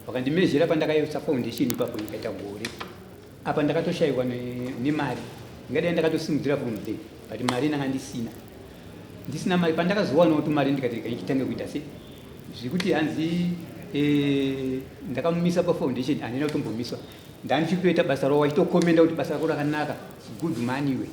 Vakandimezhera pandakaisa foundation ipapo ikaita gore. Apa ndakatoshaikwa nemari. Ndingadai ndakatosimudzira from there but mari ndanga ndisina. Ndisina mari pandakazowanawo tumari ndikati rega ndichitange kuita se zvekuti hanzi eh, ndakamumisa pafoundation handina kutombomiswa. Ndandichitoita basa ravo vachitokomenda kuti basa rako rakanaka. It's good money iwe.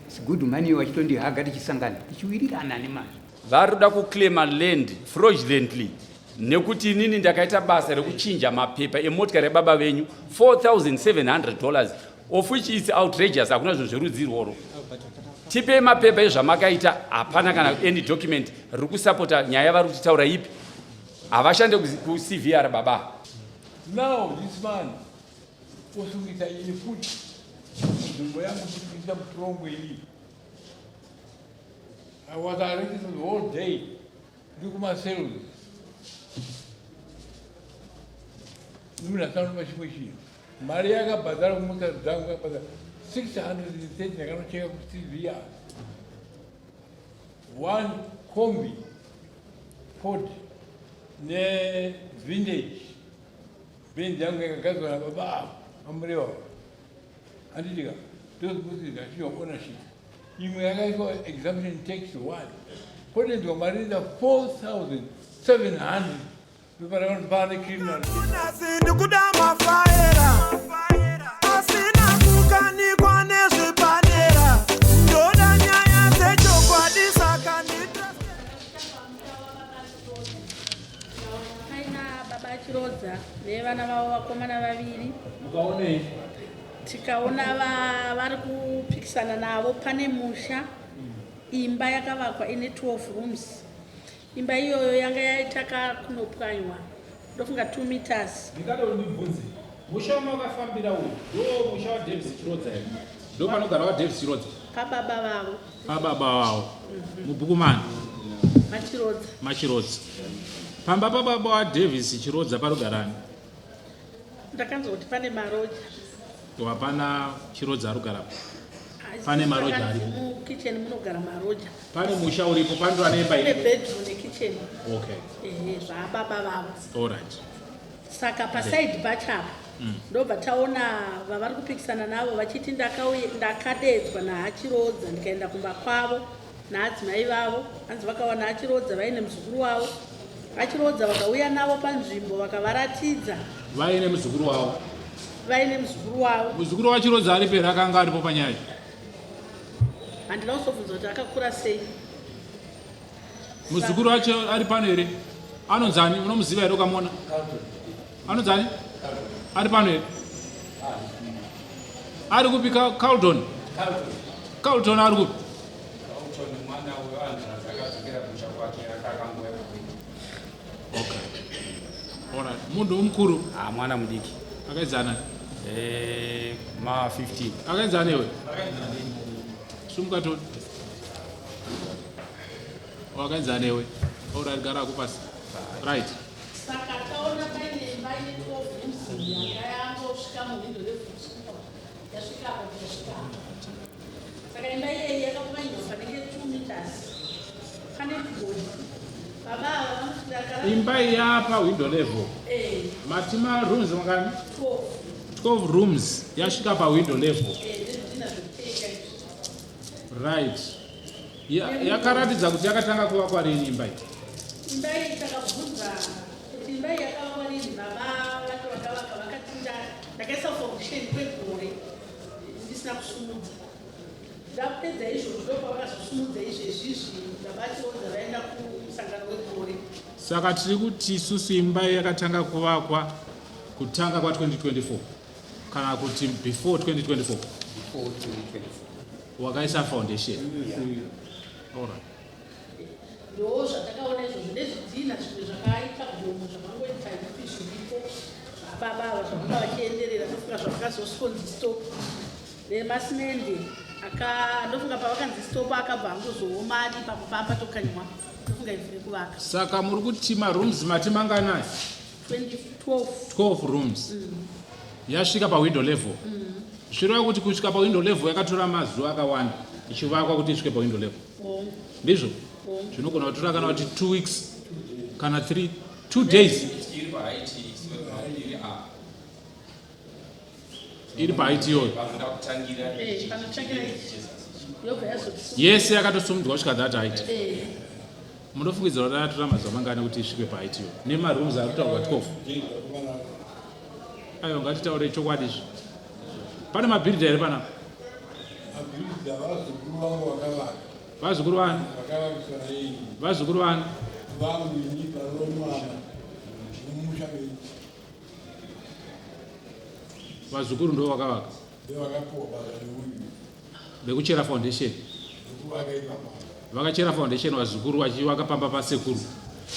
It's good money iwe vachitondihaga tichisangana tichiwirirana nemazvo. Vari kuda kuclaima land fraudulently nekuti inini ndakaita basa rekuchinja mapepa emotikari yababa venyu 4700 dollars of which is outrageous hakuna zvinhu zverudzi irworwo tipei mapepa ezvamakaita hapana kana any document riri kusapota nyaya vari kutitaura ipi havashande kucvr baba Now this man osungisa ini futi nzvimbo yangu ndikuita mutorongo ini. I was arrested for the whole day ndiri kumacells munhu asina chimwe chinhu mari yakabhadhara kumota dzangu yakabhadhara 630 ndakanocheka kucvr one combi ford nevintage benzi yangu yakagadzwa nababa avo amurewa handitika ndozikuti ndachinwa ownership imwe yakaiswa exemption tax one kodenzwa mari inoita 4700 ndopaane criminal Ndikuda mafaera asina kukanikwa nezvepadera ndoda nyaya dzechokwadi saka ndita Paina baba Chirodza nevana vavo vakomana vaviri. Mukaonei? Tikaona vari kupikisana navo pane musha imba yakavakwa ine 12 rooms. Imba iyoyo yanga yaita kakunopwanywa ndofunga 2 meters. Ndingada kuti ndibvunze, musha wamakafambira uyu ndo musha waDavis Chirodza here? Ndo panogara waDavis Chirodza? Pababa vavo. Pababa vavo. Mubhuku mani? Machirodza. Machirodza. Pamba pababa waDavis Chirodza parogara ani? Ndakanzwa kuti pane maroja. Hapana Chirodza arikugarapo. Pane maroja aripo. Mukitchen munogara maroja. Pane musha uripo pandova nemba iripo. Pane bedroom nekitchen. Okay. Ehe, zvaababa vavo. All right. Saka paside pacho apa ndobva taona vavari kupikisana navo vachiti ndakadedzwa naHachirodza ndikaenda kumba kwavo naadzimai vavo hanzi vakawana Hachirodza vaine muzukuru wavo. Hachirodza vakauya navo panzvimbo vakavaratidza Vaine muzukuru wavo. Vaine muzukuru wavo. Muzukuru waChirodza aripo here akanga aripo panyaya iyi? Handina kuzobvunza kuti akakura sei. Muzukuru wacho ari pano here? Anonzani? Unomuziva here ukamuona? Anonzani? Ari pano here? Ari kupi Carlton? Carlton ari kupi? Okay. Alright. Munhu mukuru? Ah, mwana mudiki. Akaenzana? Eh, ma 15. Akaenzana iwe? Sumuka toni. Wakaenzana newe. Alright, gara ako pasi. Right. Saka taona paine imba ine 12 rooms yanga yangosvika muhwindo refu yasvika apo yasvika apo. Saka imba iyeyi yakapwanywa panenge 2 meters. Pane mugodi. Baba ava vanoti ndakara Imba iyi yapa window level. Eh. Mati ma rooms mangani? 12. 12 rooms yasvika pa window level. Eh, nezvidhina zvekutenga izvi. Right. Yakaratidza kuti yakatanga kuvakwa rini imba iyi? Imba iyi takabvunza kuti imba iyi yakavakwa rini, baba vacho vakavaka vakati ndakaisa foundation kwegore ndisina kusumudza. Ndapedza izvozvo ndopavakazosumudza izvezvizvi baba Chiodza vaenda kumusangano wegore. Saka tiri kuti isusu imba iyi yakatanga kuvakwa kutanga kwa 2024 kana kuti before 2024? Before 2024. Wakaisa foundation. All right. Ndo zvatakaona izvozvo nezvidhina zvimwe zvakaita gomo zvakangoita ipi zviripo zvababa ava zvavanga vachienderera ndofunga zvavakazosonzi stop nemasimende aka ndofunga pavakanzi stop akabva angozooma adi ipapo paapatokanywa ndofunga ivhu rekuvaka. Saka muri kuti marooms mati manganai? 12. 12 rooms. Yasvika pawindow level. Zvichireva kuti kusvika pawindow level yakatora mazuva akawanda ichivakwa kuti isvike pawindow level. Ndizvo? Zvinogona kutora kana kuti 2 weeks kana 3 2 days. Iri pahaiti iyoyo. Eh, panotangira ichi yobva yazoti Yese yakatosumudzwa kusvika that height. Eh, Munofungidzira kuti atora mazuva mangani kuti isvike pahaiti iyoyo? Nemarooms ari kutaurwa 12. Aiwa, ngatitaure chokwadi izvi. Pane mabhiridha here panapa? Mabhiridha vazukuru vangu vakavaka. Vazukuru vani? Vakavakiswa naini. Vazukuru vani? Vangu ini panomwana mumusha medu. Vazukuru ndo vakavaka. Ndevakapuwa basa neuyu. Vekuchera foundation. Nekuvaka ipapa. Vakachera foundation vazukuru vachivaka pamba pasekuru.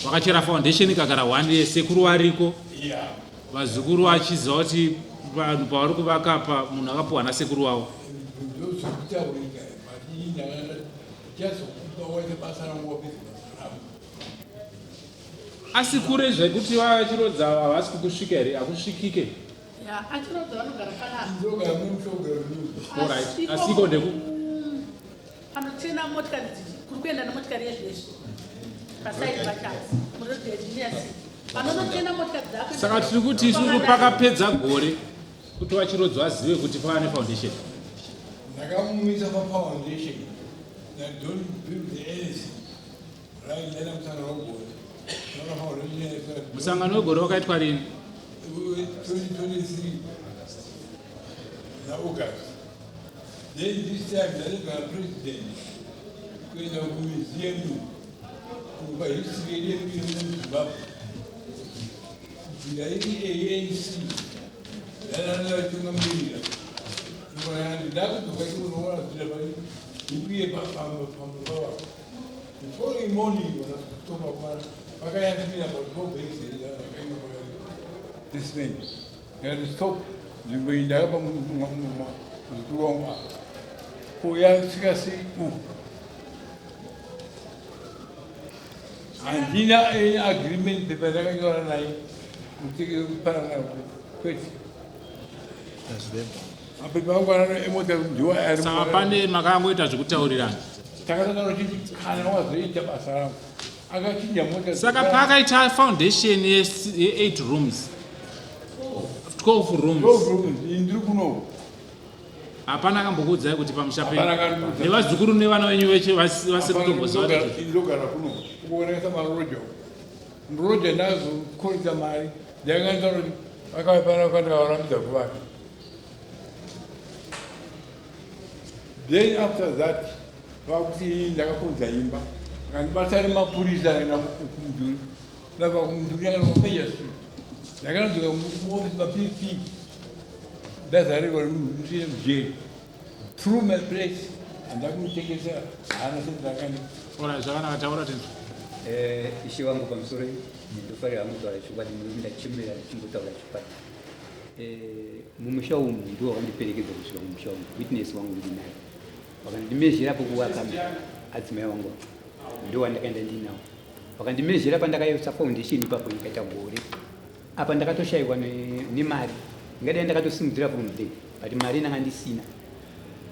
Vakachera foundation ikagara one year, sekuru variko. Yeah. Vazukuru vachiziva kuti vanhu pavari kuvaka pa munhu akapuwa nasekuru wavo. Ndozvekutaurika, but ini ndakanga chazokupa waita basa rangu, wapedza basa rangu. Asi kure zvekuti vachirodza havasi kukusvika here? Hakusvikike. Ya, achirodza vanogara panapa. Ndogara mushogero news. Alright. Asiko Panotena motikari kuri kuenda nemotikari yezvezvi pasaidi pachazi murodhediniasi panonotena motikari dzako. Saka tiri kuti isusu pakapedza gore kuti vachirodzo vazive kuti pava nefoundation. Ndakamumisa pafoundation na don't build anything right, ndaenda musangano wegore. Ndakaona foundation. Musangano wegore wakaitwa rini? 2023 naAugust. Then this time ndalegara president kuenda kumuseum kupa history yedu yemuZimbabwe kubvira iri ANC ndanaavatungamirira. Ndakudzoka ikunoona zvira ikuye pamba pavako. The following morning vanakutopa vakayandimira about 4 bags vakaima this man. Ndikati, "Stop, nzvimbo iyi ndakapa muzukuru wangu apa, ko yasvika sei uku?" Handina any agreement paper ndakanyora naye kuparana, kwete. Mapepa angu anano emota ndiwo ari. Saka pane makangoita zvekutaurirana? Takatanga chiti kana wazoita basa rangu akachinja mota. Saka paakaita foundation ye8 rooms, 12 rooms, 12 rooms, ini ndiri kuno. Hapana akambokuudzai kuti pamusha penyu? Hapana akandiudza. Nevazukuru nevana venyu veche vasiri kutomboziva kuti Ndogara kuno ukuonesa maroja muroja. Ndazokoresa mari ndakanganisa kuti vakauya pano vakandikavarambidza kuvaka. Then after that vakuti ini ndakakonza imba, vakandibata nemapurisa, akaenda kumudhuri. Ndabva kumudhuri ndakaenda kuMajor Street. Ndakanodzoka muofisi maPP, ndazarirwa nemunhu mujeri through my place. Handakumutengesa, haana sendakani. Ora, zvakanaka, taura tinzwa. Ishe wangu, pamusoro, ndofarira hangu kutaura chokwadi nekuti ndachembera ndichimbotaura chokwadi. Mumusha umu ndiwo wakandiperekedza kusvika mumusha umu. Witness wangu ndinaye, vakandimezhera pokuvaka. Adzimai wangu ndo wandakaenda ndinawo, vakandimezhera pandakaisa foundation ipapo ikaita gore. Apa ndakatoshayiwa nemari, ndingadai ndakatosimudzira from there, but mari ndanga ndisina,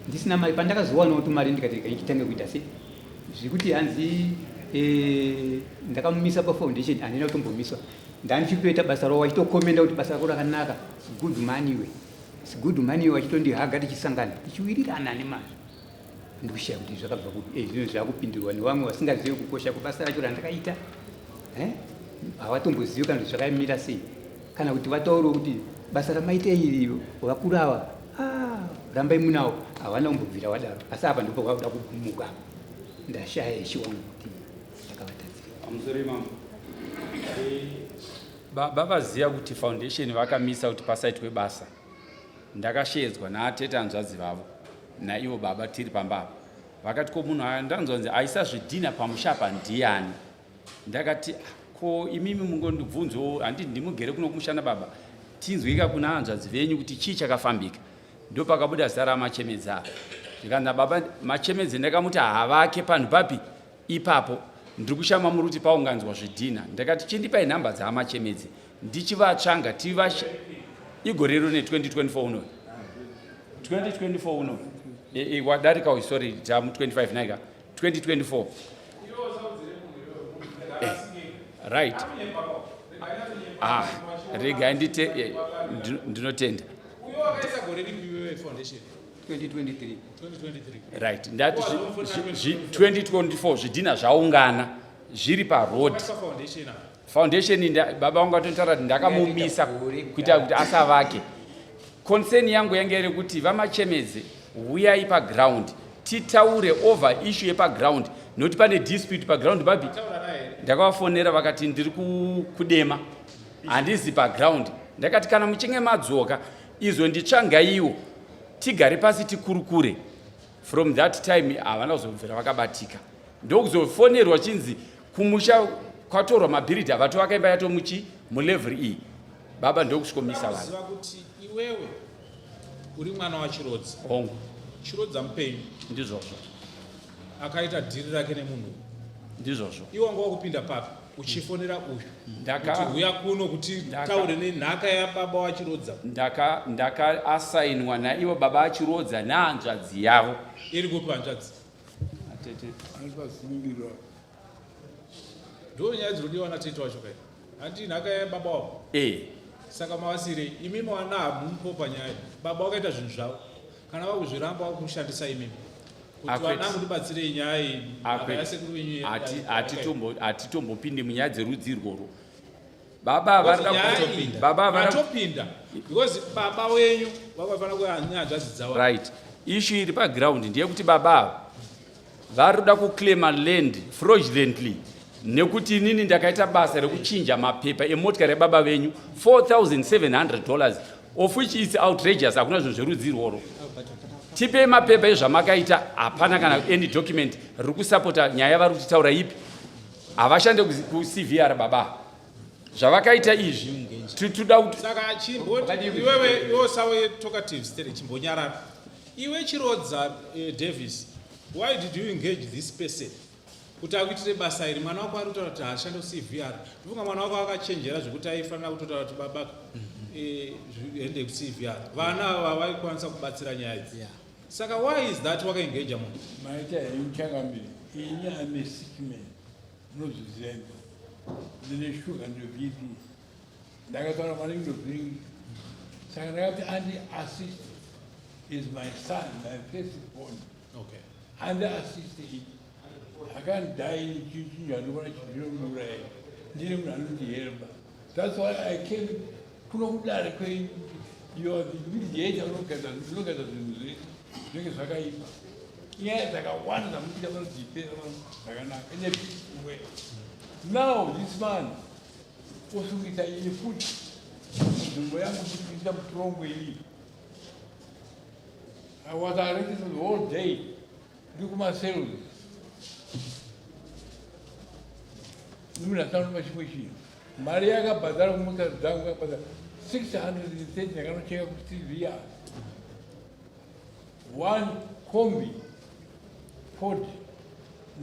ndisina mari. Pandakazowanawo tumari ndikati ndichitange kuita sei zvekuti hanzi ndakamumisa pafoundation, handina kutombomiswa. Ndandichitoita basa ravo, vachitokomenda kuti basa rako rakanaka, good man iwe, good man iwe, vachitondihaga, tichisangana, tichiwirirana nemazvo. Ndikushaya kuti zvakabva kupi. Zvino zvakupindurwa nevamwe vasingazivi kukosha kwebasa racho randakaita. Havatombozivi kana kuti zvakamira sei, kana kuti vataurewo kuti basa ramaita iri vakuru ava, ah, rambai munawo. Havana kumbobvira vadaro. Asi apa ndipo vakuda kugumuka. Ndashaya, ishe wangu, kuti ndakavatadzira. Pamusoro, imambo. Baba vaziva kuti foundation vakamisa kuti pasaitwe basa. Ndakashedzwa naatete hanzvadzi vavo naivo baba tiri pamba apa. Vakati, "Ko munhu ndanzwa nzi aisa zvidhina pamusha apa ndiani?" Ndakati, "Ah, ko imimi mungondibvunzewo, handiti ndimugere kuno kumushana baba, tinzwika kuna hanzvadzi venyu kuti chii chakafambika." Ndo pakabuda zita raMachemedze apa. Zvikanzi baba Machemedze, ndakamuti havake panhu papi ipapo, ndiri kushama muri kuti paunganzwa zvidhina. Ndakati, "Chindipai nhamba dzaamachemedze ndichivatsvanga tivashe." Igore rino ne2024 uno, 2024 uno. Wadarika uyu, sorry, tamu 25 naika 2024. Right, ah, regai ndite ndinotenda. iyoyo foundation? 2023. 2023. Right, ndati 2024 zvidhina zvaungana zviri paroad. Wakaisa foundation apa? Foundation baba vangu vatotaura kuti ndakamumisa kuita kuti asavake. Concern yangu yange iri kuti vaMachemedze, huyai paground titaure over issue yepaground, nokuti pane dispute paground babi. Taura naye here? Ndakavafonera, vakati ndiri kudema, handizi paground. Ndakati kana muchinge madzoka, izvo nditsvangaiwo tigare pasi tikurukure. From that time havana kuzobvira vakabatika. Ndokuzofonerwa chinzi kumusha kwatorwa mabhiridha, vatovaka imba yatomuchi mulevel iyi. Baba ndokusvikomisa vanhu. Ziva kuti iwewe uri mwana waChirodza. Hongu. Chirodza mupenyu. Ndizvozvo. Akaita dhiri rake nemunhu uyu. Ndizvozvo. Iwe wanga wakupinda papi uchifonera uyu kuti huya kuno kuti taure nenhaka yababa waChirodza? Ndakaasainwa naivo baba aChirodza nehanzvadzi yavo. Iri kupi hanzvadzi? Atete. Anopasimbirwa. Ndo nyaya dzinodiwa natete wacho kai. Handi nhaka yababa wavo? E. Saka mavasirei imi mawana? Hamupo panyaya. Baba wakaita zvinhu zvavo, kana vakuzviramba vakushandisa imimi kuti Akwete. vanangu, ndibatsirei nyaya iyi, nhaka yasekuru venyu. Hatitombopindi munyaya dzerudzi irworwo. Baba varida Nyaya iyi baba varida matopinda because baba wenyu vakafanira kuva nehanzvadzi dzavo. Right, issue iri paground ndeyekuti baba ava vari kuda kuclaima land fraudulently, nekuti inini ndakaita basa rekuchinja mapepa emotikari yababa venyu, $4700, of which is outrageous. Hakuna zvinhu zverudzi irworwo. Tipei mapepa ezvamakaita. Hapana kana any document riri kusapota nyaya yavari kutitaura ipi. Havashande kuCVR baba, zvavakaita izvi toda kuti Saka chimboti iwewe, iwe usawe talkative stere, chimbonyarara iwe. Chirodza Davis, why did you engage this person kuti akuitire basa iri? Mwana wako ari kutaura kuti haashande kuCVR. Ndifunga mwana wako akachenjera zvekuti aifanira kutotaura kuti baba, ende kuCVR, vana ava vaikwanisa kubatsira nyaya idzi. Saka why is that wakaengeja munhu? Maita henyu, changamire. Ini am a sick man, munozviziva imi. Ndine shuga neBP. Ndakataura maningi, ndobhiringi. Saka ndakati andi assist is my son, my first born. Andi assist it. I can't die. Chinhu andokona chinomuuraya, ndine munhu anondihelpa. That's why I came kuno kudare kwenyu. You are the mediator, unogadza zvinhu zvese zvinenge zvakaipa. Nyaya dzakawanda mukuita vanodhipera zvakanaka in a peaceful way. Now this man osungisa ini futi, nzvimbo yangu futi kuita mutorongo iyi. I was arrested the whole day, ndiri kumacells. Munhu asina chimwe chinhu. Mari yakabhadhara kumotari dzangu, yakabhadhara 630. Ndakanocheka kuCVR, one kombi Ford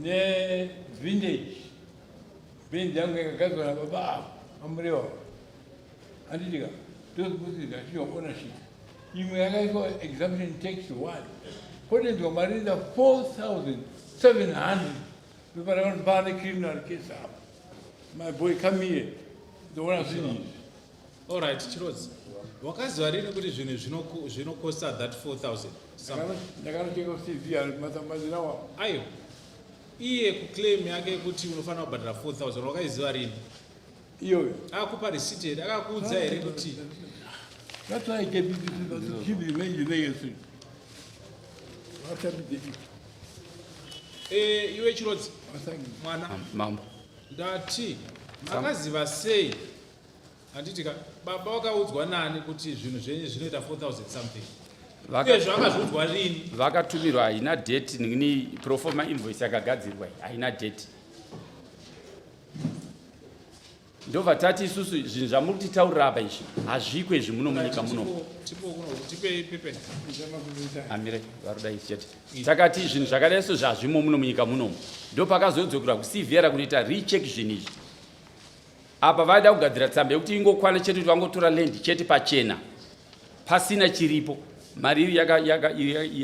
nevintage Benz yangu yakagadzwa nababa avo amurewa, handitika? Those dzakachiwa ownership. Imwe yakaiswa exemption tax one, kodenzwa mari inoita 4700. Ndoparakanopa criminal case apa. My boy, come here, ndoona zvinhu izvi. Alright, Chirodzi, wakaziva rini kuti zvinhu zvinokosta that 4000? Ndakanotenga kuCVR mazinawa. Aiwa, iye kuclaim yake yekuti unofanira kubhadhara 4000, wakaiziva rini? Iyoyo? Akakupa receipt here? Akakuudza here kuti That's why I gave you this, give you legacy. Vatabide. Iwe Chirodzi mwana, Mambo. ndati makaziva sei, handiti ka, baba wakaudzwa nani kuti zvinhu zvenyu zvinoita 4000 something? Uye zvakazviudzwa rini? Vakatumirwa, haina date ni proforma invoice yakagadzirwa iyi, haina date. Ndobva tati isusu zvinhu zvamuri kutitaurira apa izvi hazvikwe izvi muno munyika muno. Tipo kuno, tipei pepe. Amire varuda isi chete. Takati zvinhu zvakadai so zvazvimo muno munyika munomu. Ndopakazodzokera kuCVR kunoita recheck zvinhu izvi. Apa vaida kugadzira tsamba yekuti ingokwana chete, kuti vangotora land chete pachena pasina chiripo. Mari iri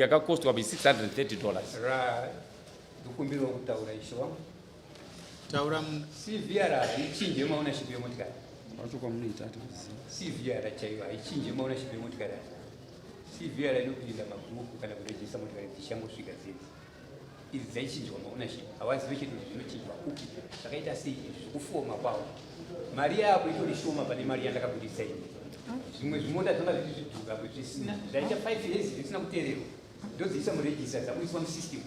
yakakostwa be$630. Ra ndikumbirwa kutaura, ishe wangu. Taura. CVR haichinje maownership yemotikari. Wacho kwamunoita hatikuziva. CVR chaiyo haichinje maownership yemotikari. CVR inopinda mabhuku kana kurejista motokari dzichangosvika dzedzi. Idzi dzaichinjwa maownership, havazive chete kuti zvinochinjwa kupi, zvakaita sei izvi zvekufoma kwavo. Mari yako itori shoma pane mari yandakabudisa ini. Zvimwe zvimota zvanga zviri zvidhuka apo zvisina zvaita 5 years zvisina kuteererwa, ndodziisa muregister dzakuiswa musystem.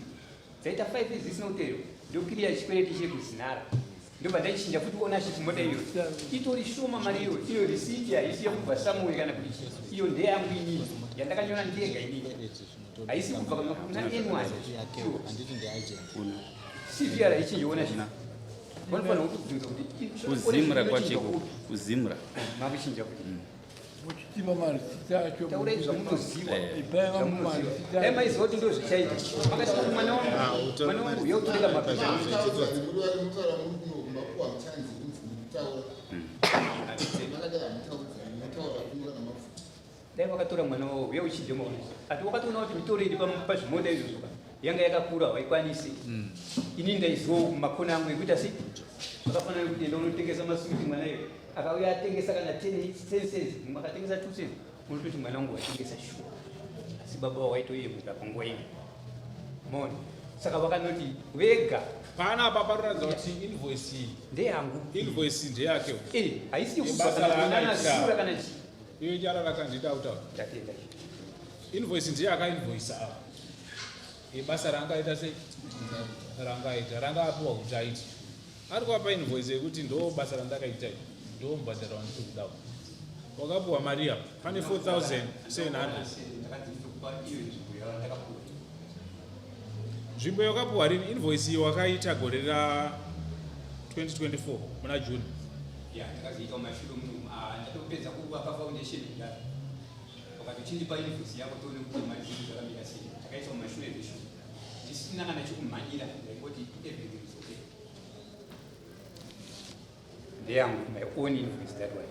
Dzaita 5 years zvisina kuteererwa, ndokiriya chikwereti chekuzinara, ndobva ndaichinja futi ownership mota iyo itori shoma mari iyo. Iyo risiti haisi yekubva somewhere kana kuti chii, iyo ndeyangu inini yandakanyora ndega inini, haisi kubva kuna anyone. CVR ichinje ownership, vanofanira kutobvunza kuti kuZIMRA kwacheko, kuZIMRA. Makuchinja kuti Muchitima marisiti acho. Taurai zvamunoziva. Ipai vamwe Zvamunoziva. marisiti Dai acho. maiziva kuti ndo zvichaita, makati kuti mwana wangu, mwana wangu yautoreka mapepa. Muri mutaura muri kuno makuwa muchanzi kunzi mutaura makadai, hamutaudzi, munotaura kuno kana mabvuta. Dai vakatora mwana wavo uye uchidye maona ati wakatoona kuti mitoro iri pazvimota izvozvo ka yanga yakakura, haikwanisi. Ini ndaizivawo kumakona angu ekuita sei. Zvakafanana nekuti enda unotengesa maswiti, mwana iyo akauya atengesa kana 10 cents, mumwe akatengesa 2 cents, unototi mwana wangu watengesa shuwa, asi baba waitoyemuka panguva iyo maona. Saka vakanoti vega Panapa panoratidza kuti invoice iyi ndeyangu. Invoice ndeyake. Eh, haisi Yebasa yekubva kana raakaita. sura kana chii. Iyo nyara rakandida kutaura. Ndatenda. Invoice ndiye akainvoisa apa yebasa raangaita sei, rangaita ranga apiwa kuti aite. Ari kuapa invoice yekuti ndo basa randakaita iri, ndo mubhadharo wandiri kudawo. Wakapiwa mari apa pane 4700. Ndakanzi ndokupa iyo nzvimbo yandakapuwa. Nzvimbo yakapiwa rini? Invoice iyi wakaita gore ra 2024 muna June. Ya, ndakazoita mumashure muno. Ah, ndatopedza kuvaka foundation kudaro, wakati uchindipa invoice yako tione kuti mari dzedu dzakamira sei. Takaisa mumashure meshure ndisina kana chekumhanyira, ndaingoti everything is okay. Ndeyangu, my own invoice, that one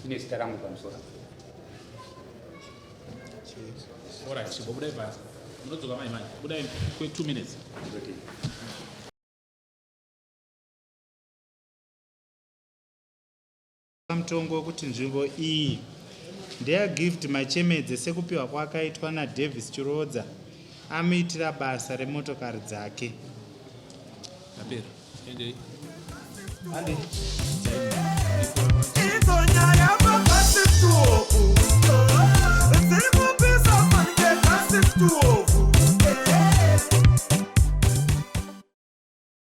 ine zita rangu pamusoro. Alright, chimbobudai pasi, munodzoka mai mai, budai kwe 2 minutes. Ndoti. Mutongo wekuti nzvimbo iyi ndeyaGift Machemedze sekupiwa kwaakaitwa naDavis Chirodza amuitira basa remotokari dzake. Tapera, endei. Hande.